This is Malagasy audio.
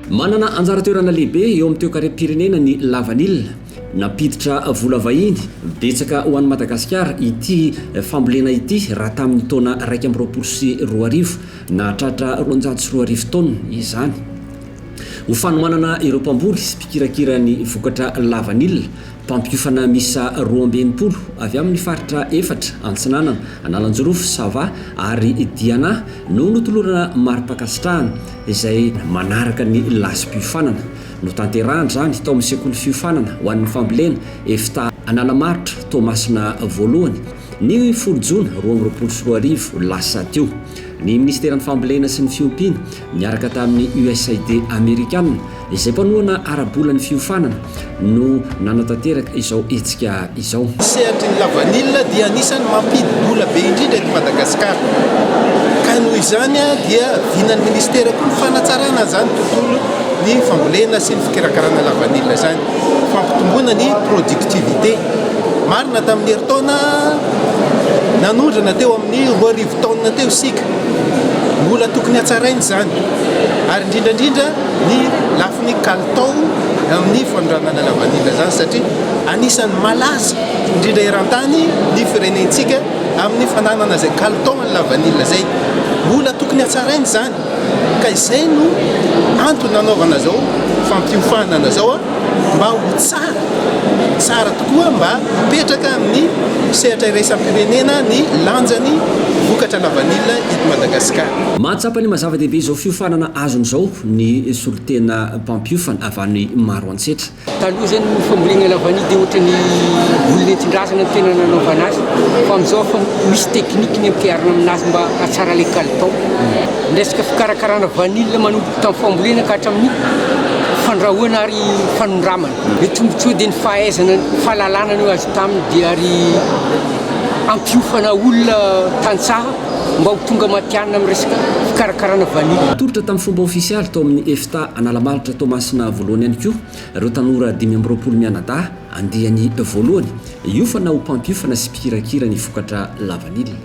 Manana anjara toerana lehibe eo amin'ny toekarem-pirenena ny lavanila. Nampiditra vola vahiny betsaka ho an'i Madagasikara ity fambolena ity raha tamin'ny taona 2021. Nahatratra 2200 taonina izany. Ho fanohanana ireo mpamboly sy mpikirakira ny vokatra lavanila, mpampiofana miisa 62 avy amin'ny faritra efatra, Antsinanana, Analanjirofo, Sava ary Diana no notolorana mari-pankasitrahana izay manaraka ny lasim-piofanana. Notanterahana izany tao amin'ny sekoly fiofanana ho an'ny fambolena, EFTA Analamarotra, Toamasina voalohany, ny folo jona 2022 lasa teo. Ny minisiteran'ny Fambolena sy ny Fiompiana, niaraka tamin'ny USAID amerikana, izay mpanohana ara-bola ny fiofanana, no nanatanteraka izao hetsika izao. Ny sehatry ny lavanila dia anisan'ny mampidi-bola be indrindra eto Madagasikara, ka noho izany dia vinan'ny minisitera koa ny fanatsarana izany tontolo ny fambolena sy ny fikarakarana lavanila izany, fampitomboana ny productivité. Marina tamin'ny herintaona nanondrana teo amin'ny 2000 taonina teo isika. Mbola tokony hatsaraina izany ary indrindra indrindra ny lafiny kalitao amin'ny fanondranana lavanila izany satria anisan'ny malaza indrindra eran-tany ny firenentsika amin'ny fananana izay kalitao an'ny lavanila izay. Mbola tokony hatsaraina izany ka izay no antony nanaovana izao fampiofanana izao. mba ho tsara, tsara tokoa mba hipetraka amin'ny sehatra iraisam-pirenena ny lanjan'ny vokatra lavanila eto Madagasikara. Mahatsapa ny maha-zava-dehibe izao fiofanana azony izao ny solontena mpampiofana avy any Maroantsetra. Taloha zany ny fambolena lavanila dia ohatran'ny voly nentin-drazana no tena nanaovana azy fa amin'izao efa misy technique ny ampiharina aminazy mba hahatsara ilay kalitao. Ny resaka fikarakarana vanille manomboka Tamin'ny fambolena ka hatramin'ny fandrahoana ary fanondramana. Ny tombontsoa dia ny fahaizana, ny fahalalana no azo taminy dia ary hampiofana olona tantsaha mba ho tonga matihanina amin'ny resaka fikarakarana vanille. Natolotra tamin'ny fomba ofisialy tao amin'ny EFTA Analamalotra Toamasina voalohany ihany koa ireo tanora 25 mianadahy andiany voalohany hiofana ho mpampiofana sy mpikirakira ny vokatra lavanila.